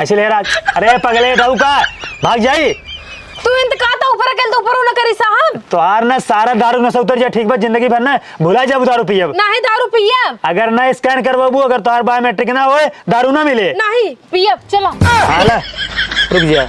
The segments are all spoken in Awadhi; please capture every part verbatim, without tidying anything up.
ऐसे ले राज, अरे पगले, दारू का भाग जाई। तू इनका तो ऊपर अकेल तो ऊपर ना करी साहब। तोहार ना सारा दारू नशा उतर जाए, ठीक बा? जिंदगी भर ना भुला जाबू दारू पियब। नाही दारू पियब। अगर ना scan करवाबू, अगर तोहार biometric ना होए, दारू ना मिले। नाही पियब, चला। हाँ, ला, रुक जा।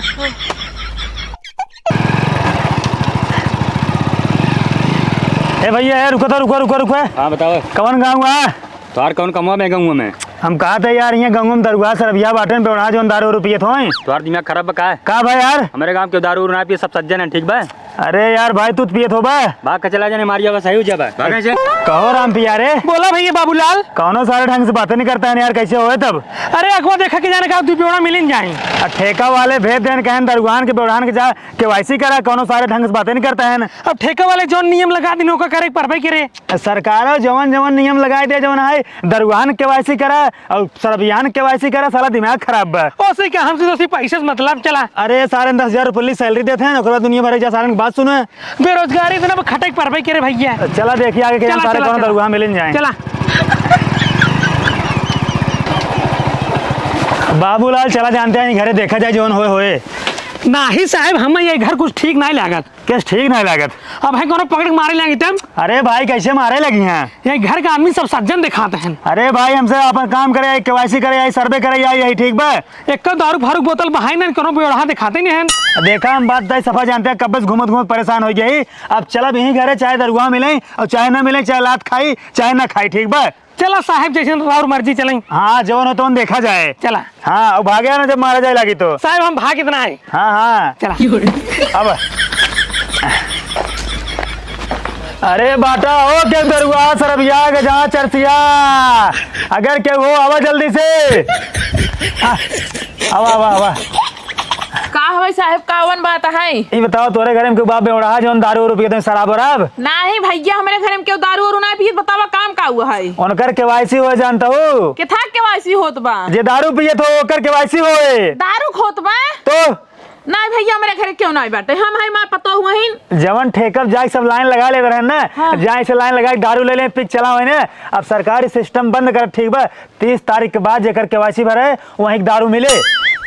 ए भैया, ए, रुको तो, रुको, रुको, रुको। हाँ, बताओ। कौन गाँव है? तोहार कौन कमवा में गँउवा में? हम कहत है यार, इहाँ गँउवा में दरुआ सरबिया बाटेन, बेवड़ा जौन दारू उरू पियत होई। तोहार दिमाग खराब बा का? का भाई यार? हमरे गाँव के दारू उरू ना पिए, सब सज्जन हैं, ठीक बा? अरे यार भाई, तू तो पियत होबा। भाग के चला जाने, मारिया बस सही हो जाबा। भाग यहाँ से। कहो राम पिया रे। बोला भैया बाबूलाल। कौनो सारे ढंग से बातें नहीं करता है यार, कैसे होए तब? अरे अगवा देखा कि जाने का दू बेवड़ा मिलिन जाए। आ ठेका वाले भेज देन, कहन दरुआन के बेवड़ान के जा केवाईसी करा, कौनो सारे ढंग से बातें नहीं करता है ना। अब ठेका वाले जौन नियम लगा दिन, ओका करे के परबे करे। सरकारो जवन जवन नियम लगाए दे, जवन है, दरुआन केवाईसी करा और सरबियान केवाईसी करा, साला दिमाग खराब बा। ओसे क्या, हमसे तो सिर्फ पैसे से मतलब चला। अरे, सारे दस हजार रुपये सैलरी देते हैं, ओकरे बाद दुनिया भर के जा, सारे की बात सुनो। बेरोजगारी इतना बा, खटे के परबे करे भैया। चला देखिए आगे के चला, सारे चला, कौन चला। दरुआ मिल जाए। चला। बाबूलाल, चला जानते हैं, घरे देखा जाए, जवन होए होए। नाही साहब, हम ये घर कुछ ठीक नाही लागत। कैसे ठीक नाही लागत? अब है कोनो पकड़ के मारे लागी तब? अरे भाई, कैसे मारे लगी हैं? ये घर का आदमी सब सज्जन दिखाते हैं। अरे भाई, हमसे अपन काम करे आई, केवाईसी करे आई, सर्वे करे आई, यही ठीक बा? एक तो दारू फारू बोतल बहाई ना, कोनो बेवड़ा दिखाते नहीं हैं। देखा, हम बात तय सफा जानते हैं, कब से घूमत घूमत परेशान हो गई। अब चलब यहीं घरे, चाहे दरुआ मिले और चाहे ना मिले, चाहे लात खाई, चाहे ना खाई, ठीक बा? चला साहब, जैसे राउर मर्जी चलें। हाँ, जवन हो तवन देखा जाए। चला। हाँ, अब भागे ना जब मारा जाए लागी तो। साहब, हम भाग इतना है। हाँ, हाँ। चला। अब अरे बाटा, ओ के दरुआ सरबिया के जहाँ चरसिया, अगर के हो आवा जल्दी से। आ, आवा, आवा, आवा। का हवे साहेब, कावन बात है? ई बताओ, तोरे घरे में केहू बाप बेवड़हा जौन दारू उरू पियत है, शराब वराब? नाही भैया, हमरे घरे में केहू दारू उरू ना पियत। बतावा, काम का हुआ है? उनकर केवाईसी होए जानता हूँ। केथा केवाईसी होत बा? जे दारू पियत हो, ओकर केवाईसी होए। दारू खोत बा? तो? नाही भैया, हमरे घरे केहू नाही बाटे, हम है मार पतोह हुआइन। जवन ठेकब जाए सब लाइन लगा लेत रहन ना, हाँ। जाए से लाइन लगा के दारू ले ले, पिक चला होए ना। अब सरकारी सिस्टम बंद कर, ठीक बा? तीस तारीख के बाद जेकर केवाईसी भरे, वहीं के दारू मिले।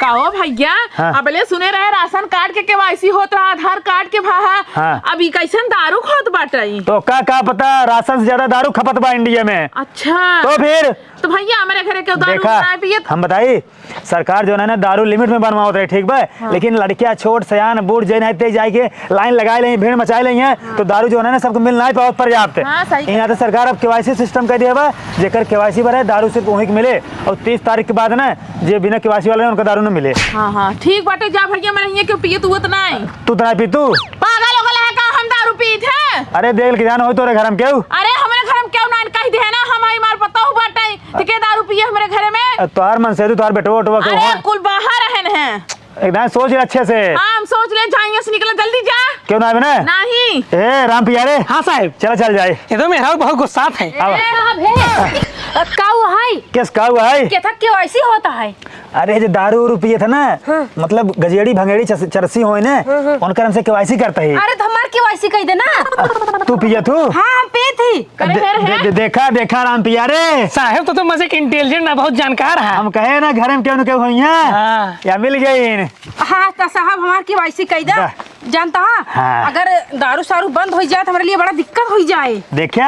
का हो भैया, हाँ। अबले सुने रहे राशन कार्ड के केवाईसी होत रहा, आधार कार्ड के भा, हाँ। अब ई कैसन दारू खोत बाटे? तो का, का पता, राशन से ज्यादा दारू खपत बा इंडिया में। अच्छा। तो फिर? तो भैया, हमरे घरे केहू दारू देखा, ना पियत। हम बताई, सरकार जौन है ना, दारू लिमिट में बनवावत रहे, ठीक बा? हाँ। लेकिन लड़किया छोट, सयान, बूढ़, जे नहीं ते जाए के लाइन लगाए लें, भीड़ मचाए लें, हाँ। तो दारू जौन है ना, सबको मिल नहीं पावत पर्याप्त। हाँ, सही यहाँ तो सरकार अब केवाईसी सिस्टम कर दिया बा, जेकर केवाईसी भरे, दारू सिर्फ वहीं के मिले। और तीस तारीख के बाद ना, जे बिना केवाईसी वाले हैं, उनका दारू ना मिले। हाँ, हाँ, ठीक बाटे, जा भैया, हमरे हियाँ केहू पियत उयत नाई। तू तो ना पी तू? पागल हो गया है का, हम दारू पीत है? अरे देख ले, जान हो तोरे घर में केहू? अरे हमरे घर में केहू ना, कह दे है ना, हम हई मार पतोह बाटे, तो के दारू पिए हमरे घरे में? अ, तोहार मन से तू, तोहार बेटवा उटवा केहू अरे है? कुल बाहर रहन है। एकदम सोच ले अच्छे से। हाँ, हम सोच ले, जा यहाँ से निकला, जल्दी जा। केहू ना आवे ना? नहीं। ए राम पिया रे। हाँ साहेब। चला चल जाए। ये तो मेरा बहुत गुस्सा है। आवा। ए, साहब है। अ, का हुआ है? किस का हुआ है? केथा केवाईसी होता है? अरे, जे दारू उरू पियत है ना, हाँ। मतलब गजेड़ी भंगेड़ी चस-, चरसी होए ना, हाँ, हाँ। उनकर हमसे केवाईसी करता है। अरे, तो हमार केवाईसी कह देना। तू पियत हूँ? हाँ, हम पियत ही। करे दे-, है, दे-, है। दे-, देखा, देखा राम पिया रे। साहेब, तो, तो मजे के इंटेलिजेंट ना, बहुत जानकार है। हम कहे ना, घर में केहू न केहू होइया। हाँ। या मिल गई। हाँ, तो साहब, हमार केवाईसी कह दे। दा। जानता है, हाँ। अगर दारू सारू बंद हो जाए, तो हमारे लिए बड़ा दिक्कत हो जाए। देखा?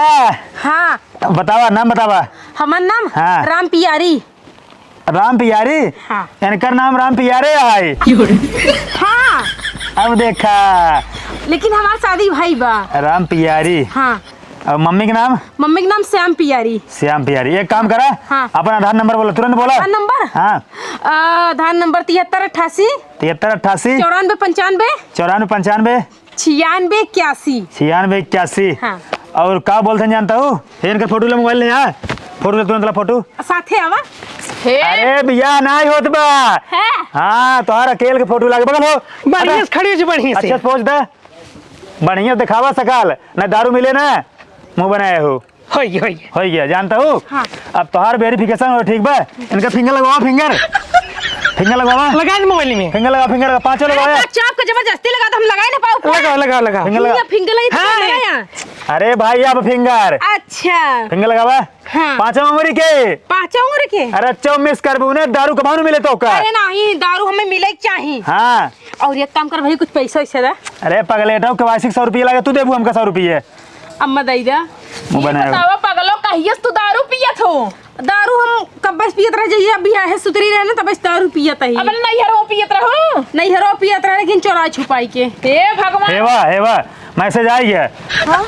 हाँ। बतावा, नाम बतावा। हमार नाम हाँ। राम पियारी। राम पियारी? हाँ। इनकर नाम राम पियारे है। हाँ। अब देखा। लेकिन हमार शादी भाई बा। राम पियारी। हाँ। और मम्मी के नाम? मम्मी के नाम श्याम पियारी। श्याम पियारी। एक काम करा, हाँ। अपन आधार नंबर बोला, तुरंत बोला। आधार नंबर? हाँ। अ, आधार नंबर तिहत्तर अट्ठासी। तिहत्तर अट्ठासी। चौरानवे पंचानवे। चौरानवे पंचानवे। छियानवे इक्यासी। छियानवे इक्यासी। हाँ। और का बोलते हैं जानता हूँ? हे, इनका फोटो ले, मोबाइल ले आ। फोटो ले, तुरंत ला फोटो। साथे आवा। हे। अरे बियाह नाई होत बा। है। हाँ, तोहार अकेल के फोटो लागे, बगल हो। बढ़िया से खड़ी हो जी, बढ़िया से। अच्छा, पोज दे। बढ़िया दिखावा सकाल, ना दारू मिले ना, मुँह बनाए हो। होई गया, होई गया। होई गया, जानता हूँ। हाँ। अब तोहार वेरिफिकेशन हो, ठीक बा? इनका फिंगर लगवावा, फिंगर। फिंगर लगवावा। लगा दे मोबाइल में। फिंगर लगा, फिंगर लगा, पाँचों अरे, लगवाया। तो चाप के जबरदस्ती लगा, तो हम लगा ही ना पाओ। लगा, लगा, लगा। फिंगर लगा। ये फिंगर लगी तो हाँ। लगा यहाँ। अरे भाई, अब फिंगर। अच्छा। फिंगर लगावा। हाँ। पाँचवा उंगली के। पाँचवा उंगली के? अरे, चौ मिस करबू ने, दारू कबानू मिले तो का? अरे नहीं, दारू हमें मिले के चाही। हाँ। और एक काम कर भाई, कुछ पैसा वैसा दे। अरे पगलेट हो, केवाईसी के सौ रुपया लगे, तू देबू हमका सौ रुपया? अम्मा दई दे। मुँह ये बनाए हो। बतावा पगलो, कहियस तू दारू पियत हो? दारू हम कब्बे से पियत रह जाइए, अभी आहे सुतरी रहे ना, तब से दारू पियत है। अब नैहरो पियत रहो? नैहरो पियत रहे, लेकिन चोराई छुपाई के। हे भगवान। हे वाह, हे वाह, मैसेज आ गया। हाँ?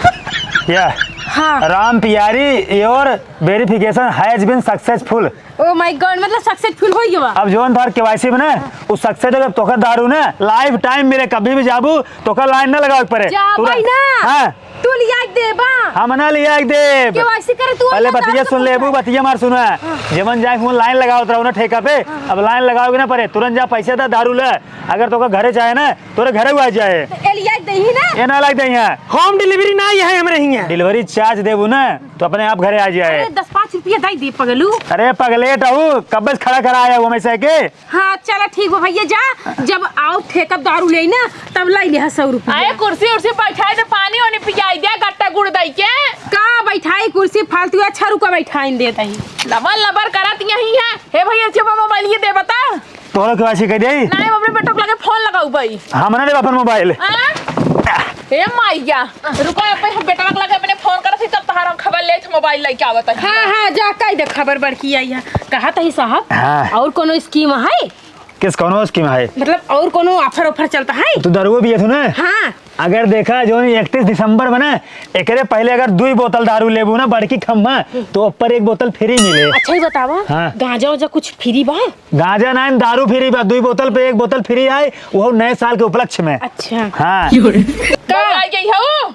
या। हाँ। राम प्यारी, your verification has been successful। Oh my God, मतलब सक्सेसफुल हो गया। अब जौन तोहार केवाईसी में ना, उ सक्सेस हो गया, तोहका दारू ना लाइफ टाइम मिले, कभी भी जाबू तोहका लाइन ना लगावे के पड़े। जा तू भाई ना। हाँ। तू लिया के देबा। हम ना लिया के देब। केवाईसी करे तू पहले अपना बतिया दारू सुन लेबू, पीछे। बतिया मार सुना। हाँ। जेमन जाए हुआ लाइन लगावत रहो ना ठेका पे, हाँ। अब लाइन लगावे के ना पड़े, तुरंत जा पैसा दे, दारू ले। अगर तोहका घरे चाहे ना, तोरे घरे हुआ जाए। तो ए लिया के देही ना। ए ना लाग देही है। होम डिलीवरी ना ये है हमरे हियाँ। डिलीवरी चार्ज देबू ना, तो अपने आप घरे आ जाए। अरे दस पाँच रुपया दे दे पगलू। अरे पगलेट हऊ, कब से खड़ा करा आया हूँ मैं से के? हाँ, चला ठीक बा भैया, जा, जब आओ ठेका दारू लेई ना, तब लाई लिहा सौ रुपया। अरे कुर्सी उर्सी बैठाई दे, पानी वानी पियाई दे, गट्टा गुड़ दई के। का बैठाई कुर्सी फालतू, अच्छा रुका बैठाइन देत ही। लबर लबर करत यही है। हे भैया, जब मोबाइल ये दे बता। तोहरा केवाईसी कह देई? नहीं, अपने बेटो के लगे फोन लगाऊ भाई। हम ना देब अपन मोबाइल। हाँ? हे माइया, रुको, अपने हम बेटवा के लगे अपने फोन करत ही, तब तहार हम खबर लेत मोबाइल लेके आवत ही। हाँ, हाँ, जा कह दे खबर बड़की आई है। कहत ही साहब, हाँ। और कोनो स्कीम है? किस, कौनो स्कीम है? मतलब और कोनो ऑफर ऑफर चलता है? तू दारुओ पियत हो ना? हाँ। अगर देखा जो इकतीस दिसंबर में ना, एकरे पहले अगर दुई बोतल दारू लेबू ना बड़की खम्मा, तो ऊपर एक बोतल फ्री मिले। अच्छा ही बतावा, हाँ। गांजा वांजा कुछ फ्री बा? गांजा ना, दारू फ्री बा, दुई बोतल पे एक बोतल फ्री आए, वो नए साल के उपलक्ष्य में। अच्छा। हाँ। का? बउराई गई हो?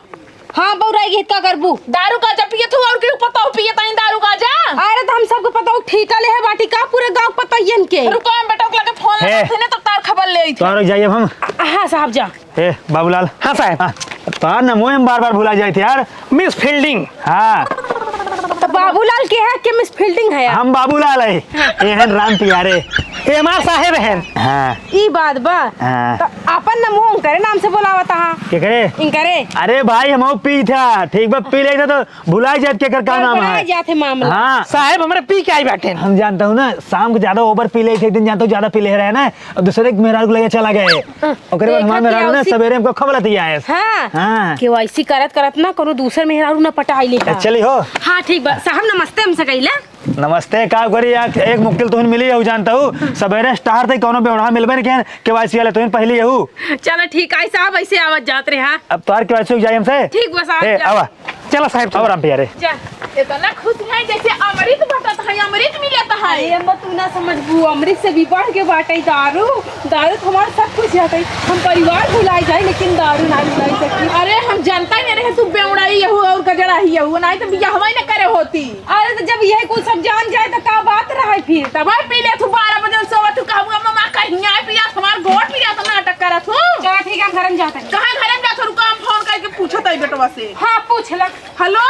हाँ, बउराई गई, का करबू? दारू गांजा पियत हो और केहू पतोह पियत आई दारू गांजा? अरे, तो हम सबके पतोह ठीका ले है बाटी का पूरे गांव के पतोहियन के? रुको, हम बेटवा के लगे फोन हे। लगाते हैं ना, तो तार खबर ले आई थी। तोहर जाइए अब हम। हाँ साहब, जा। ए, बाबूलाल। हाँ साहब। हाँ, तोहार नाम हम बार-बार भुला जाइत यार। मिस फील्डिंग। हाँ। तो बाबूलाल के है कि मिस फील्डिंग है यार? हम बाबूलाल है। हाँ। ए हन राम प्यारे। ए हमार साहेब हन। हाँ। ई बात बा। हाँ। तो अपन नाम उनकरे नाम से बोलावत हा। केकरे? इनकरे। अरे भाई, हम पी था, ठीक बा, पी लेता तो भुलाई जात केकर का नाम है। गड़बड़ा जात है मामला। हाँ। साहेब, हमरे पी के आई बाटे। हम जानता हूँ ना, शाम को ज्यादा ओवर पी लेते, एक दिन जानता हूँ ज्यादा पी ले रहे ना, और दूसरे के मेहरारू को लेके चला गए। हाँ, ओकरे बाद देखा हमार मेहरारू ना केवाईसी सवेरे हमको खबर दिया है। हाँ। हाँ। केवाईसी करत करत ना कोनो दूसर मेहरारू ना पटाई ले। चली हो। हाँ, ठीक बा। साहब, नमस्ते हमसे कहिला। नमस्ते, का करी यार, एक मुक्किल तुहिन मिली हऊ, जानता हूँ। सवेरे स्टार थे, कोनो बेवड़ा मिलबे नहीं किया, केवाईसी वाले तुहिन पहली हऊ। चलो ठीक है साहब, ऐसे आवत जात रहे, हाँ। अब तोहार केवाईसी हो जाए हमसे। ठीक बा साहब, ए, जा। आवा। चला साहब, चला। आवा राम प्यारे। जा। इतना खुश है जैसे अमृत बटत है, अमृत मिलत है। अरे अम्मा, तू ना समझबू, अमृत से भी बढ़ के बाटे दारू। दारू तो हमार सब कुछ जाता है, हम परिवार भुलाई जाए लेकिन दारू ना भुलाई सकी। अरे हम जानता ही नहीं रहे तू बेवड़ाई यहू और गजड़ा ही यहू, नहीं तो बियाहवा ही न करे होती। अरे तो जब यही कुल सब जान जाए तो का बात रहे फिर? तब पी ले तू बारह बजे सोवत तू कहबू अम्मा माँ कहीं आए पिया हमार गोट लिया तो नाटक करत हूँ। चला ठीक है, हम घर में जाते हैं। कहाँ घर में जात हो? रुका, हम फोन करके पूछत है बेटवा से। हाँ पूछ ला। हेलो,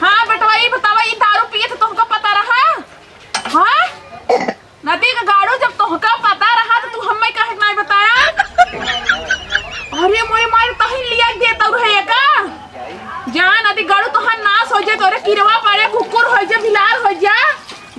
हाँ बेटवा, ई बतावा, ई दारू पिए थे, तुमका पता रहा? हाँ? नदी का गाड़ू, जब तोहका पता रहा, तो तू हमें काहे के नाहीं बताया? अरे मोरे मारे, तहीं लिया के देता रहे का? जा नदी गाड़ू, तोहार नाश हो जाए, तोरे किरवा पड़े, कुकुर हो जाए, बिलार हो जाए,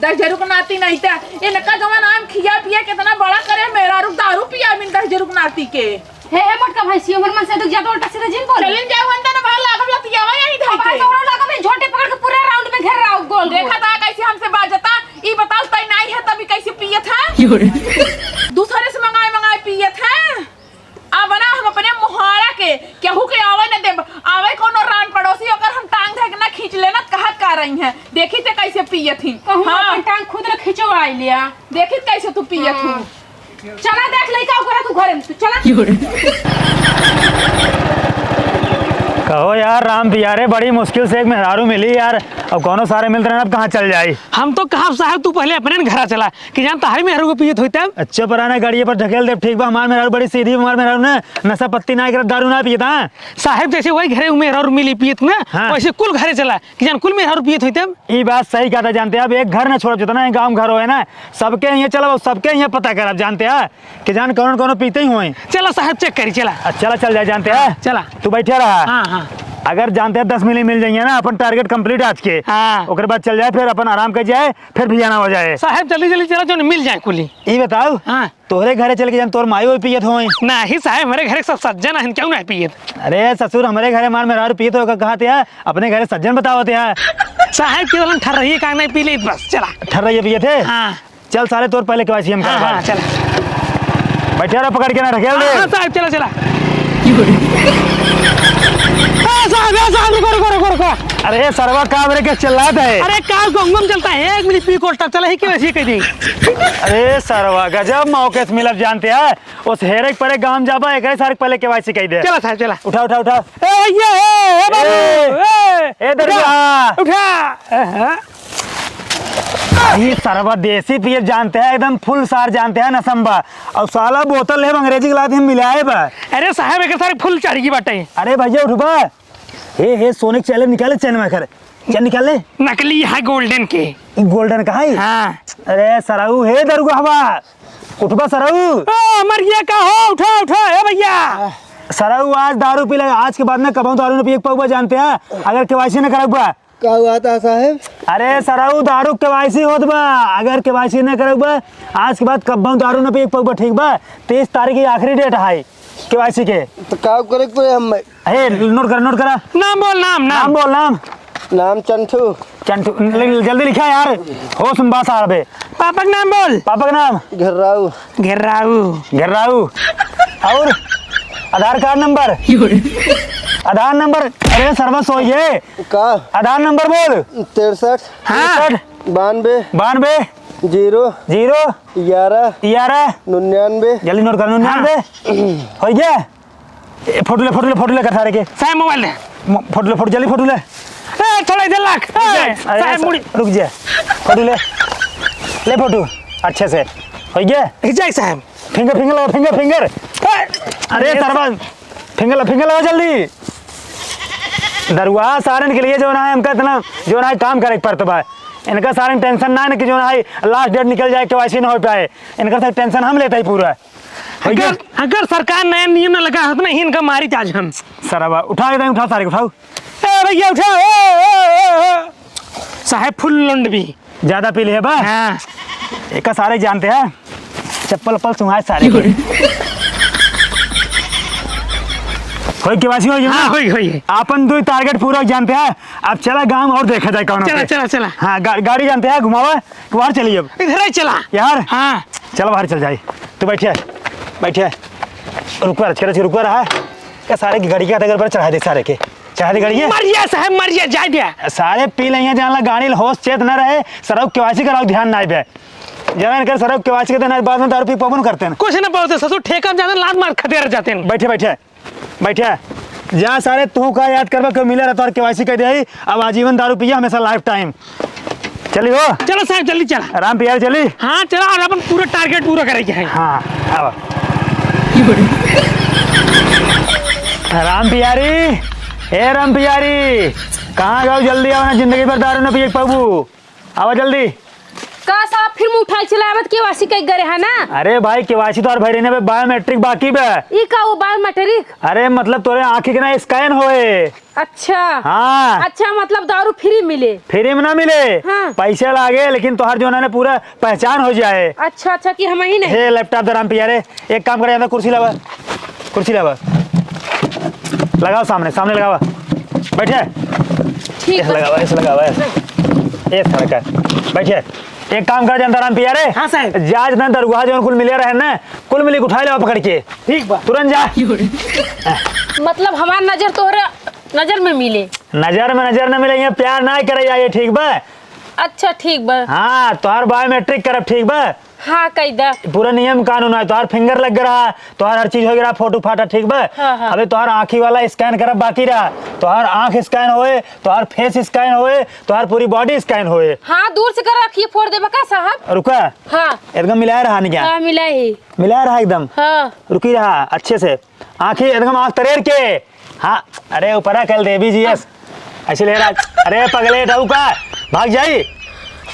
दस जरुक नाती नहीं ता। इनका जवन आम खिया पिया, कितना बड़ा करे, मेहरारू दारू पिया बिन दस जरुक नाती के। हे, हे, मोटका भैंसी, हमर मन से दुख जात, उल्टा सीधा जिन बोल। चलिन जाओ अंदर ना, भाग लागब लतियावा यही धई अब के। तोहरा लागब, ई झोंटे पकड़ के पूरा राउंड में घेर रहा, गोल, गोल। देखा था कैसे हमसे बाजता, ई बताओ तई नाहीं है तभी कैसे पियत है? क्यों रे? दूसरे से मंगाए मंगाए पियत है। अब ना हम अपने मुहारा के केहू के आवे न देब, आवे कोनो रान पड़ोसी ओकर हम टांग धर के ना खींच लेना, कहत का रही हैं, देखी ते कैसे पियत ही। कहूँ हाँ। अपन टांग खुद न खिंचवाई लिया। देखी कैसे तू पियत हूँ। हाँ। चला देख लइका ओकरा तू घरे में, तू चला। कहो यार राम प्यारे, बड़ी मुश्किल से एक मेहरारू मिली यार, अब कौनो सारे मिलत रहे, अब कहाँ चल जाई? हम तो कहब साहब तू पहले अपने न घरा चला, कि जान तहारी मेहरारू को पियत होई तब। अच्छा पुराना गाड़िए पर ढकेल देब, ठीक बा, हमार मेहरारू बड़ी सीधी, हमार मेहरारू ना नशा पत्ती ना करत, दारू ना पियत, हाँ? साहब जैसे वही घरे उ मेहरारू मिली पियत ना, हाँ। वैसे कुल घरे चला, कि जान कुल मेहरारू पियत होई तब। ई बात सही कहता जानते, अब एक घर ना छोड़ब, जितना ही गाँव घर होए ना, सबके यहाँ चलब, सबके यहाँ पता करब जानते हैं, कि जान कौन कौन पीते ही होए। चला साहब चेक करी, चला। अच्छा, चला चल जाए जानते हैं। चला। तू बैठे रहा। हाँ, हाँ। अगर जानते हैं दस मिली मिल जाइए ना, अपन target complete आज के। हाँ। ओकर बाद चल जाए, फिर अपन आराम कर जाए, फिर भी जाना हो जाए। साहब, जल्दी जल्दी चला, जो मिल जाए कुली। ई बताओ, हाँ। तोहरे घरे चल के जान तोर माई ओई पियत होई। नाही साहब, हमरे घरे सब सज्जन हन, क्यों नाही पियत? अरे ससुर, हमरे घरे मार मेहरारू पियत हो, कहा थे, अपने घरे सज्जन बतावत है। साहब, केवल हम ठर्रही का नाही पी लेत बस, चला। ठर्रही पियत है? हाँ। चल सारे, तोर पहले केवाईसी हम हाँ, करवा। हाँ, चला। बैठे रहो, पकड़ के ना ढकेल दे। हाँ, हाँ, साहब, चला, चला। ए, साहब, ए, साहब, रुको, रुको, रुको, रुको। अरे, सरवा, का मेरे के चिल्लात है? अरे, का गंगम चलता है? एक मिनट, पी कोस्टा, चला, ही केवाईसी कह दी। अरे, सरवा, गजब मौके से मिलब जानते हैं। उस हेरे के परे गांव जाबा, एक सारे के पहले केवाईसी कह दे। चला, साहब, चला। उठा, उठा, उठा। ए, भैया, ए, ए, बाबू, ए, ए, ए, दरुआ। उठा, उठा। ए, हाँ। ई सरवा देसी पिए जानते हैं, एकदम full सार जानते हैं नसम बा। और साला बोतल है अंग्रेजी के लात ही मिलाए बा। अरे साहब, एक सारे full चढ़ गई बाटे। अरे भैया उठबा। हे, हे, सोने के चैन निकाले, चैन में कर। चैन निकाले। नकली है golden के। ई golden का है? हाँ। अरे सरऊ हे दरुआ हवा। उठबा सरऊ। ओ, मरिया का हो, उठा, उठा, ए भैया। सरऊ आज दारू पी ले, आज के बाद में कबहूँ दारू न पिए के पउबा जानते हैं, अगर केवाईसी न करउबा। का हुआ था साहब? अरे सरऊ, दारू केवाईसी होत बा, अगर केवाईसी न करउबा, आज के बाद कब्बो दारू न पिए के पउबा, ठीक बा? तीस तारीख की आखिरी date है केवाईसी के। तो का करे के पड़े हम? हे, note करा, note करा। नाम बोल, नाम, नाम। नाम बोल, नाम। नाम चंठू। चंठू, ल-, ल-, जल्दी लिखा यार, होश में बात आ रहे। पापा का नाम बोल। पापा का नाम? घेर्राऊ। घेर्राऊ। घेर्राऊ। और आधार कार्ड नंबर? आधार नंबर? अरे सरवा सोइए। का? आधार नंबर बोल। तिरसठ। हाँ। तिरसठ। बानबे। बानबे। जीरो। जीरो। ग्यारह। ग्यारह। निन्यानबे। जल्दी note कर, निन्यानबे। हाँ। होइ गया? ए, फोटो ले, फोटो ले, फोटो ले कर सारे के। साहब, mobile दे। म-, फोटो ले, फोटो, जल्दी फोटो ले। ए, थोड़ा इधर लाख। ए, अरे, साहब, स-, मुड़ी। रुक जा। फोटो ले। ले फोटो। अच्छे से। होइ गया? ए, जाए साहब। Finger, finger लगा, finger, finger। ए, अरे, ये सरवा, finger लगा, finger लगा जल्दी। दरुआ सारन के लिए जो ना है, हमका इतना जो ना है काम करे के पड़त बा। इनका सारन tension ना है ना कि जो ना है last date निकल जाए, केवाईसी ना हो पाए। इनका सब tension हम लेते ही पूरा। अगर, अगर सरकार नया नियम न लगा होत ना, इनका मारी आज हम। सरवा, उठा के नहीं, उठा सारे को, उठाओ। ए भैया, उठा, ए, ए, ए, ए। साहेब full लुंड भी। ज्यादा पी ले बा? हाँ। एका सारे जानते हैं, चप्पल उप्पल सुंघाए सारे के। होई केवाईसी होई ना? हाँ, होई, होई। आपन दुई target पूरा जानते हैं, अब चला गाँव और देखा जाए कौन चला, होते। चला, चला। हाँ, गा-, गाड़ी जानते हैं, घुमावा। तू बाहर चली अब। इधर ही चला। यार। हाँ। चल बाहर चल जाई। तू बैठिया, बैठिया। रुकवा, रचके रचके रुकवा रहा। का सारे की गाड़ी के अगर पर चढ़ा दे सारे के। चढ़ा दे गाड़ी के। मरिया साहब, मरिया, जाए दिया। सारे पी लेंगे, जान ला गाड़ी होश चेत न रहे, सरऊ केवाईसी कराओ, ध्यान ना बे। जरा इनकर सरऊ केवाईसी के देना, बाद में दारू पी पवन करते हैं। कुछ ना बोलते ससुर, ठेका में जाते हैं, लात मार खदेड़ जाते हैं। बैठे, बैठे। बैठे। जा सारे, तू का याद करबा, केहू मिले रहा, तोहर केवाईसी कर दे, अब आजीवन दारू पिया, हमेशा lifetime। चली हो। चलो साहब, जल्दी चला। राम प्यारी चली। हाँ, चला, और अपन पूरा target पूरा करे के है। हाँ, आवा। राम प्यारी, ए राम प्यारी, कहाँ गयो? जल्दी आवा ना, जिंदगी भर दारू न पिए के पाबू। आवा जल्दी। का साहब, फिर मुँह उठाई चला आवत, केवाईसी कई करे है ना? अरे भाई, केवाईसी तो हर भरे ने बे, biometric बाकी बे। ई का वो biometric? अरे मतलब तोरे आँखी के ना scan होए। अच्छा। हाँ। अच्छा, मतलब दारू free मिले? Free में ना मिले। हाँ। पैसे लागे, लेकिन तोहार जो ना पूरा पहचान हो जाए। अच्छा, अच्छा, कि हम ही नहीं। हे laptop दे राम प्यारे, एक काम करे, यहाँ कुर्सी लावा, कुर्सी लावा, लगावा सामने, सामने लगावा, बैठे। ठीक ऐसे बा। लगावा, ऐसे लगावा, ऐसे। ए, सरका, बैठे। एक काम कर, जनता राम प्यारे। हाँ, साहब। जा, जितना दरुआ जौन कुल मिले रहे ना, कुल मिली उठा ले पकड़ के। ठीक बा। तुरंत जा। मतलब हमार नजर तोहरे नजर में मिले? नजर में नजर न मिले, ये प्यार ना करे जाए, ठीक बा? अच्छा, ठीक बा। हाँ, तोहार biometric करब, ठीक बा? हाँ, कई दा। पूरा नियम कानून है, तोहार finger लग रहा, तोहार हर चीज हो गया, फोटो फाटा, ठीक बा? हाँ, हाँ। अबे तोहार आँखी वाला scan करब बाकी रहा, तोहार आँख scan होए, तोहार face scan होए, तोहार पूरी body scan होए। हाँ, दूर से कर आँखी फोड़ देबा का साहब? रुका। हाँ। एकदम मिलाए रहा नहीं क्या? हाँ, मिला ही। मिलाए रहा एकदम। हाँ। रुकी रहा अच्छे से। आँखी एकदम आँख तरेर के। हाँ, अरे ऊपरा कल देवी जी यस। ऐसे ले रहा। अरे पगले डाऊ का भाग जाई।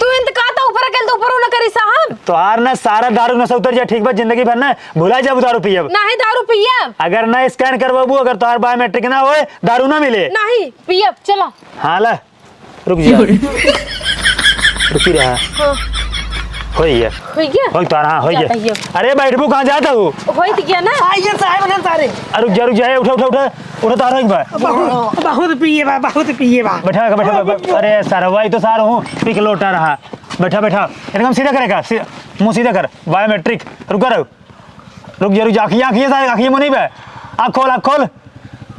तू इंत का तो ऊपर अकेल तो ऊपर ना करी साहब। तोहार ना सारा दारू नशा उतर जाए, ठीक बा? जिंदगी भर ना भुला जाबू दारू पियब। नाही दारू पियब। अगर ना scan करवाबू, अगर तोहार biometric ना होए, दारू ना मिले। नाही पियब, चला। हाँ ला, रुक जा। रुकी रहा। हाँ। होई गया। होई गया? होई तोहार, हाँ, होई गया। जाता ही अब। अरे बैठबू कहाँ जात हूँ? होई तो गया ना। आइए साहब ना सारे। अरे रुक जा, रुक जा, ए, उठा, उठा, उठा। उठा तोहार होई बा। बहुत, बहुत पिए बा, बहुत पिए बा। बैठा, बैठा, बैठा। अरे सरवा, ई तो सार हूँ, पी के लोटा रहा। बैठा, बैठा। एकदम सीधा करे का, सी-, मुँह सीधा कर। Biometric। रुका रहो। रुक जा, रुक जा। आँखिया, आँखिया सारे, आँखिया मुनी बे। आँख खोल, आँख खोल।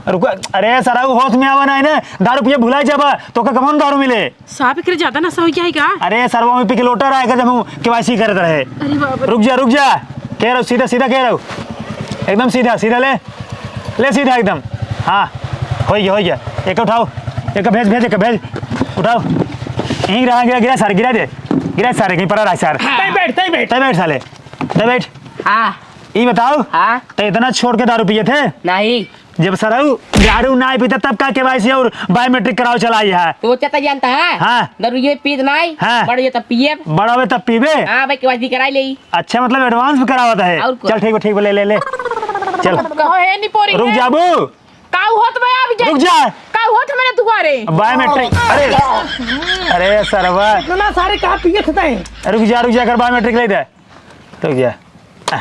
रुक, अरे सरऊ, होश में आवा ना, इन्हें दारू पिए भुलाई जाबा, तो का कमन दारू मिले? साहब, एकरे ज्यादा नशा हो गया है का? अरे सरवा, में पी के लोटा रहा है, जब हम KYC करत रहे। अरे बाप रे। रुक जा, रुक जा। कह रहा, सीधा, सीधा कह रहा। एकदम सीधा, सीधा ले। ले सीधा एकदम। हाँ, हो गया, हो गया। एक उठाओ, एक भेज, भेज, एक भेज। उठाओ। यहीं रहा, गिरा, गिरा सारे, गिरा दे। गिरा सारे, कहीं पड़ा रहा सार। तै बैठ, तै बैठ। तै बैठ साले, तै बैठ। हाँ। ई बताओ, हाँ? तो इतना छोड़ के दारू पिए थे? नहीं। जब सरऊ दारू ना पीता तब का KYC और biometric कराओ चला आई है? तो वो चलता जानता है? हाँ। दारू ये पीत नहीं, हाँ। बड़ ये तब पिए। बड़ा हुए तब पीबे? हाँ भाई, KYC कराई ले। अच्छा, मतलब advance में करावत है? और कुछ? चल ठीक बा, ठीक बा, ले, ले, ले। चल। कहो है नहीं पोरी रुक है। जाबू। का होत बा अब ये? रुक जा। का होत मेरे दुआरे? Biometric। अरे, अरे सरवा। इतना सारे का पिए थे? रुक जा, रुक जा, कर biometric ले दे। रुक जा। आ,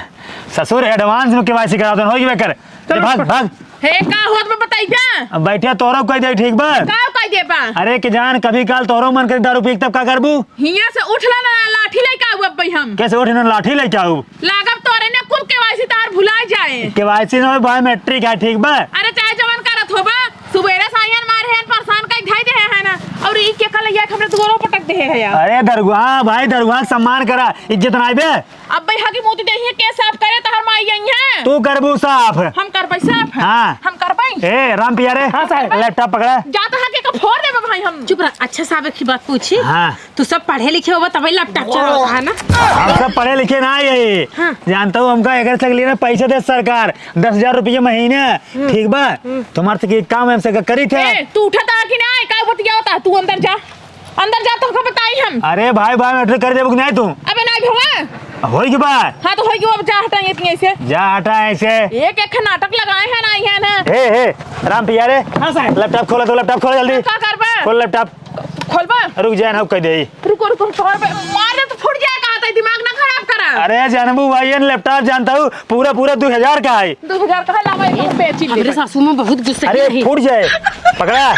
ससुर advance में KYC करावत है, होई बे कर। चल, भाग, भाग। हे, का होत बा बताई जा। अब बैठिया तोरो कह दे, ठीक बा? का कह दे बा? अरे कि जान, कभी काल तोरो मन करे दारू पी, तब का करबू? हियां से उठ ला ना, लाठी लेके आऊ अब भाई हम। कैसे उठ ना, लाठी लेके आऊ? लागब तोरे ने कुल KYC तार भुला जाए। KYC ना हो, biometric है, ठीक बा? अरे चाहे जवन करत हो बा, सुबेरे साइयन मारे हैं, परेशान कई धई दे है ना, और ई के कल ये हमरे दुआरो पटक दे है यार। अरे दरुआ, हाँ भाई, दरुआ के सम्मान करा, इज्जत ना आइबे। अब भाई हगी मूत दे ही के साफ करे, तहर माई आई है। तू करबू साफ। हम करबै साफ। हाँ। हम करबै। ए राम पिया रे, हाँ साहब। Laptop पकड़ा। जाता है के का फोड़ देबे भाई हम। चुप रह, अच्छा साहब एक बात पूछी। हाँ। तू सब पढ़े लिखे होबा तबे laptop चलावत है ना? हम सब पढ़े लिखे ना है। हाँ। जानता हूँ हमका एकर से लिए ना पैसा दे सरकार, दस हजार रुपये महीने, हम्म। ठीक बा? हम्म। तुम्हारे से की काम हमसे का करी थे? ए, तू उठा था कि ना, का बतिया होता, तू अंदर जा, अंदर जा, तुमको बताई हम। अरे भाई, biometric कर देबू कि नहीं तू? अबे नहीं भवा। होई के बा? हाँ तो होई के, अब जा हटा इतनी ऐसे। जा हटा ऐसे। एक एक नाटक लगाए हैं ना, ये ना। हे, हे, राम पिया रे। हाँ साहब। Laptop खोला तो, laptop खोला जल्दी। का करबा? खोल laptop। खोलबा? रुक जाए ना, कह दे। रुको, रुको, तोहर पे मार दे तो फूट जाए, कहा था, दिमाग ना खराब करा। अरे जानबू भाई, ये laptop जानता हूँ, पूरा, पूरा दो हजार का है। दो हजार का है, लावा, एक बेच ले। हमरे सासू में बहुत गुस्सा अरे है। फूट जाए, पकड़ा।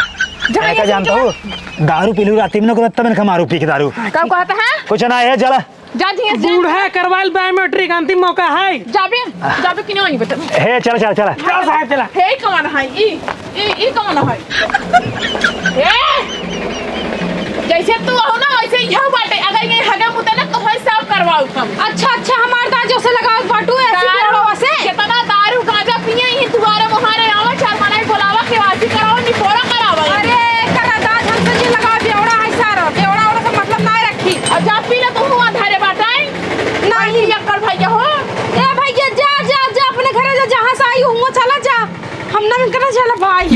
जा, ऐसा ये जानता हूँ, दारू पी लू राती में ना, को तब इनका मारू पी के दारू। का कहता है? कुछ ना है, चला। जा जी, जा। बूढ़ा करवाइल biometric, अंतिम मौका है। जाबे, जाबे कि नहीं बेटा? हे, चल, चल, चल। चल साहब, चला। हे, कौन है? ई, ई, ई कौन है? ए! जैसे तू हो ना, वैसे ही हो बाटे। अगर ये हगे मुते ना, तो वही साफ करवाऊ हम। अच्छा, अच्छा, हमार दाँत जैसे लगावत बाटू, ऐसे दारू, बेवड़वा से। कितना दारू गांजा पिए ही, दुआरे मुहारे आवे, चार मनाई बोलावा, KYC करावा, निपोरा करावा। अरे, करा दाँत हमसे जी लगावा, बेवड़ा है सारा, बेवड़ा ओड़ा से मतलब ना रखी। और जा पी ले तू हुआ धारे बाटाई। नहीं। अक्कड़ भैया हो। ए भैया, जा, जा, जा, अपने घरे जा, जहाँ से आई हुआ चला जा। हम ना इनका ना चला भाई।